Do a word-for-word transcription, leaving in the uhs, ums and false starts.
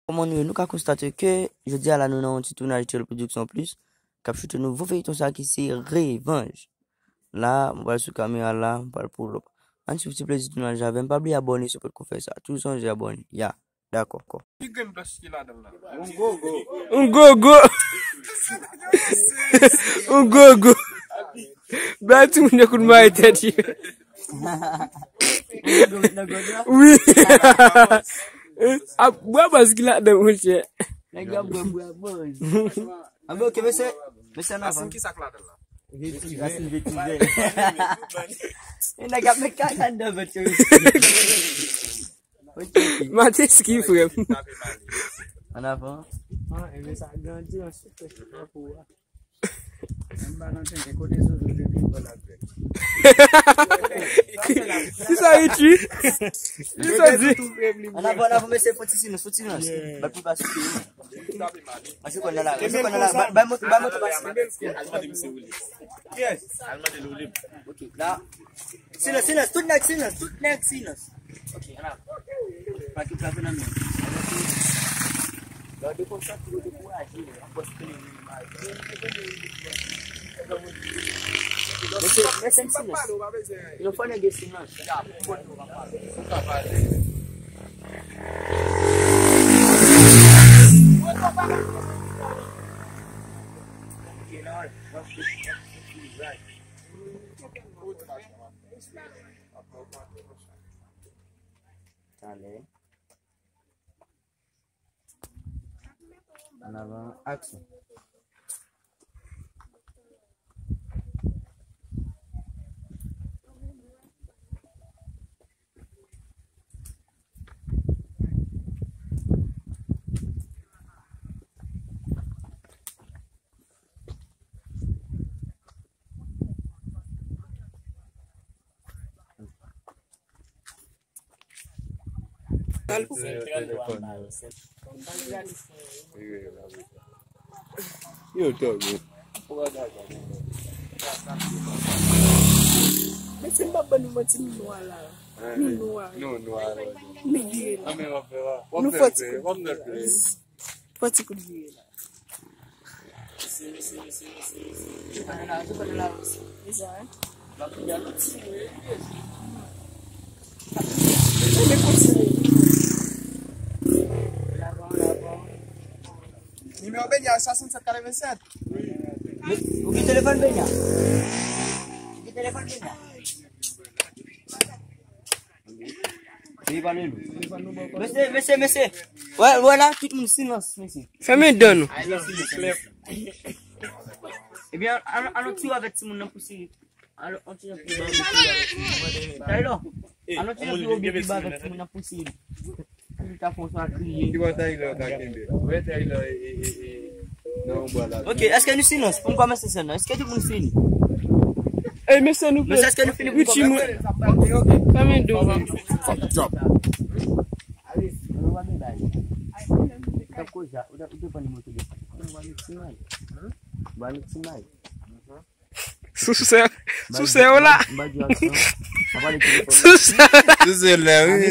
Kòman nou ye? Nou ka konstate ke jodi a la nou nan yon ti tounaj T L Production Plus k ap choute nouvo feyton sa ki se Revanj. La, mwen pral sou kamera la, mwen pral pull up. Ann swiv ti plezi tounaj la avè m. Pa bliye abòne si w potko fè sa. Toujou sonje abòne. Ya, dakò. Ki grenn blanch ki ladan l la? Un gogo. Un gogo. Un gogo. Bay timoun yo kout mare tèt yo. Wi. A, bwa baz ki ladan, monchè. Nèg yo ap bwè bwa baz. Anben, ok, mesye. Mesye, an avan. Rasin ki sa k ladan l la? Rasin vetivè. E nèg ap met kaka anndan vant yo. Ok, ok. Mate ski, frè m. An avan. Ah, enben sa grandi an souflèt pou ou a. Menm Valentin, gen kote Zozo te vin pran la grèt. Ki sa, Richie? Ki sa di? An avan, an avan, mesye, fò ti silans, fò ti silans. Bat pou pa sou pye. Pase kòn nan la, pase kòn nan la. Bay, bay mwen, bay mwen tou pase. Al mande misye ou li. Yes. Al mande l ou li. Ok, la. Silans, silans, tout nèg silans, tout nèg silans. Ok, ala. Pa ki plase nan men. Lè w dekonsantre, w dekouraje, an fòs klere. Mesye, mesye, silans. Yon fò nèg gen silans. Talè. An avan, aksyon. Yo, tòg yo. Mesye, m p ap ban nou manti, nou nwa la. Nou nwa. Nou nwa. Nou vye la. Nou fò ti kout. Fò ti kout vye la. Nimewo Benya, swasannsèt katrevennsèt. Ou gen telefòn Benya? Ou gen telefòn Benya? Mesye, mesye, mesye. Wè, wè la, tout moun silans, mesye. Fèmen dan nou. Ebyen, al, al on ti avèk timoun nan pou siri. Al on ti avèk timoun nan pou siri. Taylor, al on ti avèk timoun nan pou siri. Pou li ta fè yon sa kriye. Ki bò Taylor ka kenbe la? Wè Taylor e, e, e, e, nan yon bò la. Ok, èske nou silans? Pou n kòmanse sèn nan, èske tout moun fini? Ey, mesye, nou prè. Mesye, èske nou fini pou n kòmanse? Fèmen do. Fuck it up. Sou sè, sou sè yo la. Sou sè. Sou sè la, wi.